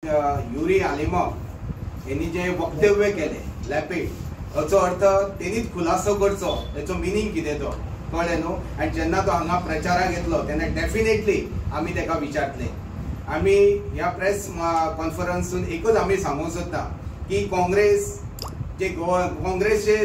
युरी आलेमाव यांनी जे वक्तव्य केले लॅपीड हाचो अर्थ तेणीच खुलासो करचो, तेचो मिनींग कितें तो कळ्ळें न्हू. आनी जेन्ना तो हांगा प्रचाराक येतलो तेन्ना डेफिनेटली आमी तेका विचारतले. आमी ह्या प्रेस कॉन्फरन्सून एकूच आमी सांगूंक सोदता की काँग्रेस जे गोवा काँग्रेसचे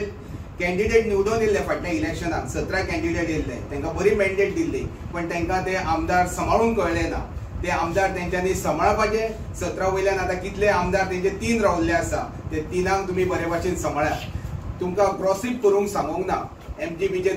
कॅन्डिडेट निवडून येयल्ले फाटल्या इलेक्शनाक 17 कॅन्डिडेट येयल्ले, तांकां बरी मॅन्डेट दिल्ली, पण तांकां ते आमदार सांबाळूंक कळ्ळे ना. ते आमदार तेंच्यांनी सांबाळपाचे. 17 वयल्यान आतां कितले आमदार तेंचे 3 रावल्ले आसा, ते 3 तुमी बरे भाशेन सांबाळात. तुमकां ग्रॉसीप करूंक सांगूंक ना. एमजीपीचे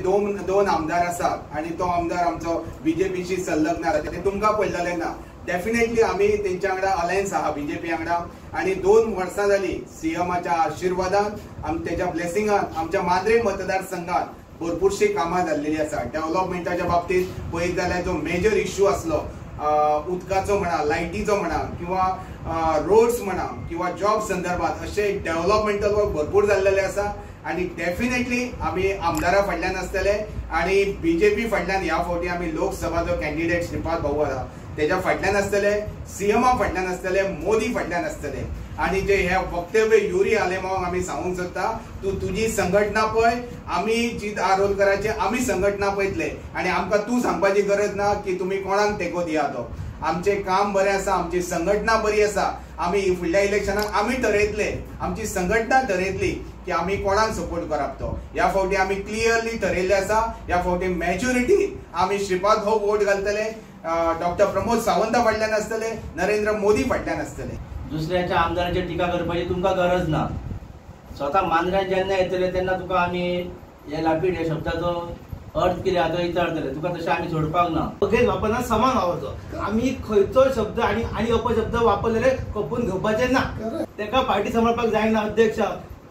दोन आमदार आसात आनी तो आमदार आमचो बीजेपीशी संलग्न आसा, ते तुमकां पडलेले ना. डेफिनेटली आमी तेंच्या वांगडा अलायन्स आहा बीजेपी वांगडा आनी 2 वर्सां जाली सीएमाच्या आशिर्वादान तेच्या ब्लेसिंगान आमच्या मांद्रे मतदारसंघात भरपूरशी कामां जाल्लेली आसा. डेव्हलपमेंटाच्या बाबतींत पळयत जाल्यार जो मेजर इश्यू आसलो उदकाचो म्हणा, लायटीचो म्हणा, किंवा रोड्स म्हणा, किंवा जॉब संदर्भात अशे डेव्हलपमेंटल वर्क भरपूर जाल्लेले आसा. आनी डेफिनेटली आमी आमदारा फाटल्यान आसतले आनी बीजेपी फाटल्यान ह्या फावटी आमी लोकसभाचो कॅन्डिडेट श्रीपाद भाऊ आसा तेज्या फाटल्यान आसतले, सीएमा फाटल्यान आसतले, मोदी फाटल्यान आसतले. आनी जे हे वक्तव्य युरी आलेमावाक आमी सांगूंक सोदता, तूं तुजी संघटना पळय, आमी जीत आरोलकराचे आमी संघटना पळयतले आनी आमकां तूं सांगपाची गरज ना की तुमी कोणाक तेंको दिया तो. आमचें काम बरें आसा, आमची संघटना बरी आसा, आमी फुडल्या इलेक्शनाक आमी ठरयतले, आमची संघटना ठरयतली की आमी कोणाक सपोर्ट करप तो. ह्या फावटी आमी क्लियरली ठरयल्लें आसा, ह्या फावटी मॅजॉरिटी आमी श्रीपाद भाऊ वोट घालतले, डॉक्टर प्रमोद सावंता फाटल्यान आसतले, नरेंद्र मोदी फाटल्यान आसतले. दुसऱ्याच्या आमदाराचेर टिका करपाची तुमकां गरज ना. स्वता मांद्र्यान जेन्ना येतले तेन्ना तुका आमी हे लापीड ह्या शब्दाचो अर्थ कितें आहा तो विचारतले, तुका तशें आमी सोडपाक ना. सगळेच वापरना, समान वापरचो. आमी खंयचो शब्द आनी आनी अपशब्द वापरलेले खपून घेवपाचे ना. तेका पार्टी सांबाळपाक जायना. अध्यक्ष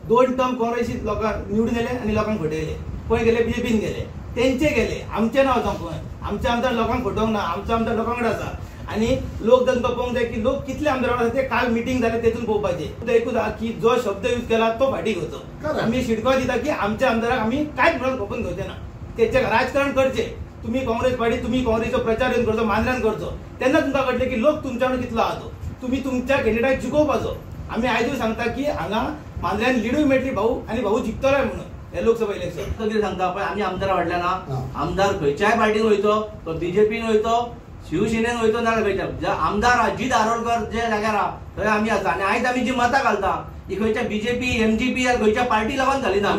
2 टर्म काँग्रेसीत लोकांक निवडून येले आनी लोकांक फटयले. खंय गेले? बीजेपीन गेले, तेंचे गेले, आमचे ना वचोंक खंय. आमचे आमदार लोकांक फटोवंक ना, आमचो आमदार लोकां कडेन आसा. आनी लोक तांकां पळोवंक जाय की लोक कितले आमदार आसा ते काल मिटींग जाले तेतून पळोवपाचें. एकूच आहा की जो शब्द यूज केला तो फाटीं घेवचो. आमी शिटको दिता की आमच्या आमदाराक आमी कांयच म्हणून खपून घेवचे ना. तेचें राजकारण करचें. तुमी काँग्रेस पार्टी, तुमी काँग्रेसचो प्रचार येवन करचो, मांद्र्यान करचो, तेन्ना तुमकां कळटलें की लोक तुमच्या वांगडा कितलो आहा तो. तुमी तुमच्या कॅन्डिडेटाक जिखोवपाचो. आमी आयजूय सांगता की हांगा मांद्र्यान लिडूय मेळटली भाऊ आनी भाऊ जिखतलोय म्हणून हे लोकसभा इलेक्शन. कितें सांगता पळय, आमी आमदारा फाटल्यान ना. आमदार खंयच्याय पार्टीन वयतो, तो बीजेपीन वयतो, शिवसेनेन वयतो, ना खंयच्या आमदार अजीत आरोलकर जे जाग्यार आहा थंय आमी आसा. आनी आयज आमी जी मतां घालता ती खंयच्या बीजेपी, एमजीपी या खंयच्या पार्टी लागून घालिना,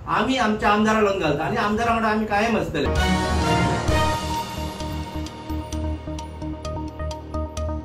आमी आमच्या आमदारा लागून घालता आनी आमदारा वांगडा आमी कायम आसतले.